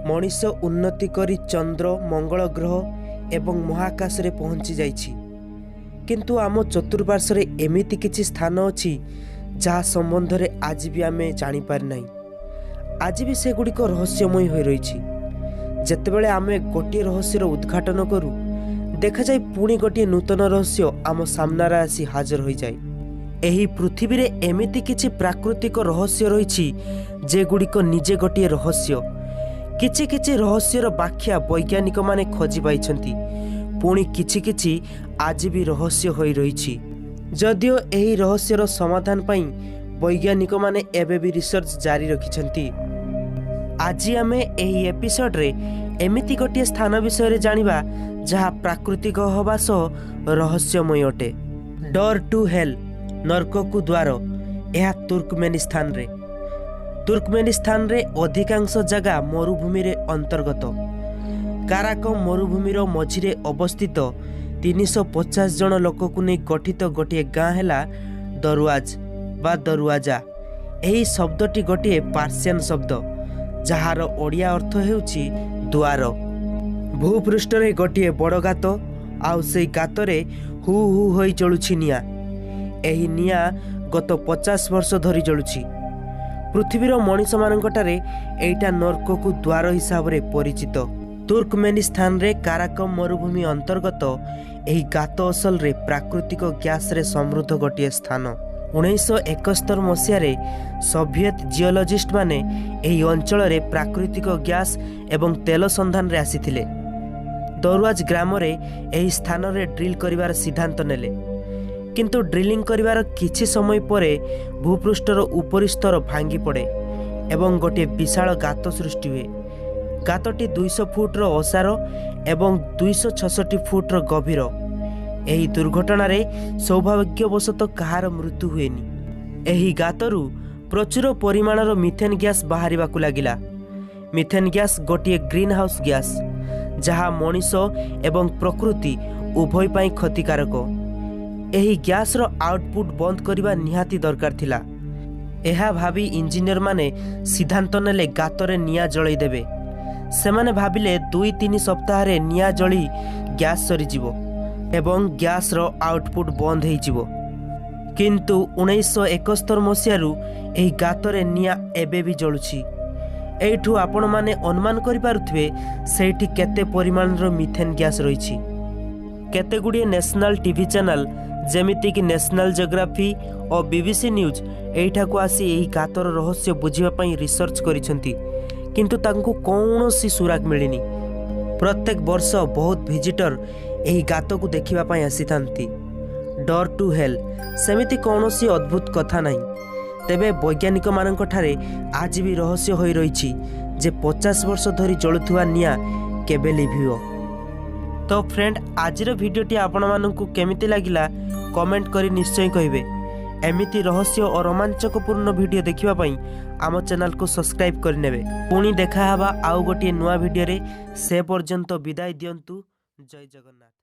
ମଣିଷ ଉନ୍ନତି କରି ଚନ୍ଦ୍ର, ମଙ୍ଗଳ ଗ୍ରହ ଏବଂ ମହାକାଶରେ ପହଞ୍ଚି ଯାଇଛି। କିନ୍ତୁ ଆମ ଚତୁଃପାର୍ଶ୍ୱରେ ଏମିତି କିଛି ସ୍ଥାନ ଅଛି, ଯାହା ସମ୍ବନ୍ଧରେ ଆଜି ବି ଆମେ ଜାଣିପାରିନାହିଁ। ଆଜି ବି ସେଗୁଡ଼ିକ ରହସ୍ୟମୟ ହୋଇ ରହିଛି। ଯେତେବେଳେ ଆମେ ଗୋଟିଏ ରହସ୍ୟର ଉଦ୍ଘାଟନ କରୁ, ଦେଖାଯାଏ ପୁଣି ଗୋଟିଏ ନୂତନ ରହସ୍ୟ ଆମ ସାମ୍ନାରେ ଆସି ହାଜର ହୋଇଯାଏ। ଏହି ପୃଥିବୀରେ ଏମିତି କିଛି ପ୍ରାକୃତିକ ରହସ୍ୟ ରହିଛି, ଯେଗୁଡ଼ିକ ନିଜେ ଗୋଟିଏ ରହସ୍ୟ। କିଛି କିଛି ରହସ୍ୟର ବ୍ୟାଖ୍ୟା ବୈଜ୍ଞାନିକମାନେ ଖୋଜି ପାଇଛନ୍ତି, ପୁଣି କିଛି କିଛି ଆଜି ବି ରହସ୍ୟ ହୋଇ ରହିଛି। ଯଦିଓ ଏହି ରହସ୍ୟର ସମାଧାନ ପାଇଁ ବୈଜ୍ଞାନିକମାନେ ଏବେ ବି ରିସର୍ଚ୍ଚ ଜାରି ରଖିଛନ୍ତି। ଆଜି ଆମେ ଏହି ଏପିସୋଡରେ ଏମିତି ଗୋଟିଏ ସ୍ଥାନ ବିଷୟରେ ଜାଣିବା, ଯାହା ପ୍ରାକୃତିକ ହେବା ସହ ରହସ୍ୟମୟ ଅଟେ। ଡୋର୍ ଟୁ ହେଲ୍, ନର୍କକୁ ଦ୍ୱାର। ଏହା ତୁର୍କମେନିସ୍ତାନରେ। ତୁର୍କମେନିସ୍ତାନରେ ଅଧିକାଂଶ ଜାଗା ମରୁଭୂମିରେ ଅନ୍ତର୍ଗତ। କାରାକମ ମରୁଭୂମିର ମଝିରେ ଅବସ୍ଥିତ 350 ଜଣ ଲୋକକୁ ନେଇ ଗଠିତ ଗୋଟିଏ ଗାଁ ହେଲା ଦରୱାଜ ବା ଦରୱାଜା। ଏହି ଶବ୍ଦଟି ଗୋଟିଏ ପାର୍ସିଆନ ଶବ୍ଦ, ଯାହାର ଓଡ଼ିଆ ଅର୍ଥ ହେଉଛି ଦୁଆର। ଭୂପୃଷ୍ଠରେ ଗୋଟିଏ ବଡ଼ ଗାତ, ଆଉ ସେଇ ଗାତରେ ହୁ ହୁ ହୋଇ ଜଳୁଛି ନିଆଁ। ଏହି ନିଆଁ ଗତ 50 ବର୍ଷ ଧରି ଜଳୁଛି। ପୃଥିବୀର ମଣିଷମାନଙ୍କଠାରେ ଏଇଟା ନର୍କକୁ ଦ୍ୱାର ହିସାବରେ ପରିଚିତ। ତୁର୍କମେନିସ୍ତାନରେ କାରାକମ ମରୁଭୂମି ଅନ୍ତର୍ଗତ ଏହି ଗାତ ଅସଲରେ ପ୍ରାକୃତିକ ଗ୍ୟାସରେ ସମୃଦ୍ଧ ଗୋଟିଏ ସ୍ଥାନ। 1971 ମସିହାରେ ସୋଭିଏତ ଜିଓଲୋଜିଷ୍ଟମାନେ ଏହି ଅଞ୍ଚଳରେ ପ୍ରାକୃତିକ ଗ୍ୟାସ ଏବଂ ତେଲ ସନ୍ଧାନରେ ଆସିଥିଲେ। ଦରୱାଜ ଗ୍ରାମରେ ଏହି ସ୍ଥାନରେ ଡ୍ରିଲ୍ କରିବାର ସିଦ୍ଧାନ୍ତ ନେଲେ। କିନ୍ତୁ ଡ୍ରିଲିଂ କରିବାର କିଛି ସମୟ ପରେ ଭୂପୃଷ୍ଠର ଉପରି ସ୍ତର ଭାଙ୍ଗି ପଡ଼େ ଏବଂ ଗୋଟିଏ ବିଶାଳ ଗାତ ସୃଷ୍ଟି ହୁଏ। ଗାତଟି 200 ଫୁଟର ଓସାର ଏବଂ 266 ଫୁଟର ଗଭୀର। ଏହି ଦୁର୍ଘଟଣାରେ ସୌଭାଗ୍ୟବଶତଃ କାହାର ମୃତ୍ୟୁ ହୁଏନି। ଏହି ଗାତରୁ ପ୍ରଚୁର ପରିମାଣର ମିଥେନ୍ ଗ୍ୟାସ୍ ବାହାରିବାକୁ ଲାଗିଲା। ମିଥେନ୍ ଗ୍ୟାସ୍ ଗୋଟିଏ ଗ୍ରୀନ୍ ହାଉସ୍ ଗ୍ୟାସ୍, ଯାହା ମଣିଷ ଏବଂ ପ୍ରକୃତି ଉଭୟ ପାଇଁ କ୍ଷତିକାରକ। ଏହି ଗ୍ୟାସ୍ର ଆଉଟପୁଟ୍ ବନ୍ଦ କରିବା ନିହାତି ଦରକାର ଥିଲା। ଏହା ଭାବି ଇଞ୍ଜିନିୟରମାନେ ସିଦ୍ଧାନ୍ତ ନେଲେ ଗାତରେ ନିଆଁ ଜଳାଇ ଦେବେ। ସେମାନେ ଭାବିଲେ 2-3 ସପ୍ତାହରେ ନିଆଁ ଜଳି ଗ୍ୟାସ୍ ସରିଯିବ ଏବଂ ଗ୍ୟାସ୍ର ଆଉଟପୁଟ୍ ବନ୍ଦ ହେଇଯିବ। କିନ୍ତୁ 1971 ମସିହାରୁ ଏହି ଗାତରେ ନିଆଁ ଏବେ ବି ଜଳୁଛି। ଏଇଠୁ ଆପଣମାନେ ଅନୁମାନ କରିପାରୁଥିବେ, ସେଇଠି କେତେ ପରିମାଣର ମିଥେନ୍ ଗ୍ୟାସ୍ ରହିଛି। କେତେ ଗୁଡ଼ିଏ ନ୍ୟାସନାଲ୍ ଟିଭି ଚ୍ୟାନେଲ୍, ଯେମିତିକି ନ୍ୟାସନାଲ୍ ଜିଓଗ୍ରାଫି ଓ ବିବିସି ନ୍ୟୁଜ୍, ଏଇଠାକୁ ଆସି ଏହି ଗାତର ରହସ୍ୟ ବୁଝିବା ପାଇଁ ରିସର୍ଚ୍ଚ କରିଛନ୍ତି, କିନ୍ତୁ ତାଙ୍କୁ କୌଣସି ସୁରାଗ ମିଳିନି। ପ୍ରତ୍ୟେକ ବର୍ଷ ବହୁତ ଭିଜିଟର ଏହି ଗାତକୁ ଦେଖିବା ପାଇଁ ଆସିଥାନ୍ତି। ଡୋର୍ ଟୁ ହେଲ୍, ସେମିତି କୌଣସି ଅଦ୍ଭୁତ କଥା ନାହିଁ। ତେବେ ବୈଜ୍ଞାନିକମାନଙ୍କ ଠାରେ ଆଜି ବି ରହସ୍ୟ ହୋଇ ରହିଛି ଯେ 50 ବର୍ଷ ଧରି ଜଳୁଥିବା ନିଆଁ କେବେ ଲିଭିବ। ତ ଫ୍ରେଣ୍ଡ, ଆଜିର ଭିଡ଼ିଓଟି ଆପଣମାନଙ୍କୁ କେମିତି ଲାଗିଲା, କମେଣ୍ଟ କରି ନିଶ୍ଚୟ କହିବେ। ଏମିତି ରହସ୍ୟ ଓ ରୋମାଞ୍ଚକପୂର୍ଣ୍ଣ ଭିଡ଼ିଓ ଦେଖିବା ପାଇଁ ଆମ ଚ୍ୟାନେଲକୁ ସବସ୍କ୍ରାଇବ୍ କରିନେବେ। ପୁଣି ଦେଖାହେବା ଆଉ ଗୋଟିଏ ନୂଆ ଭିଡ଼ିଓରେ। ସେ ପର୍ଯ୍ୟନ୍ତ ବିଦାୟ ଦିଅନ୍ତୁ। ଜୟ ଜଗନ୍ନାଥ।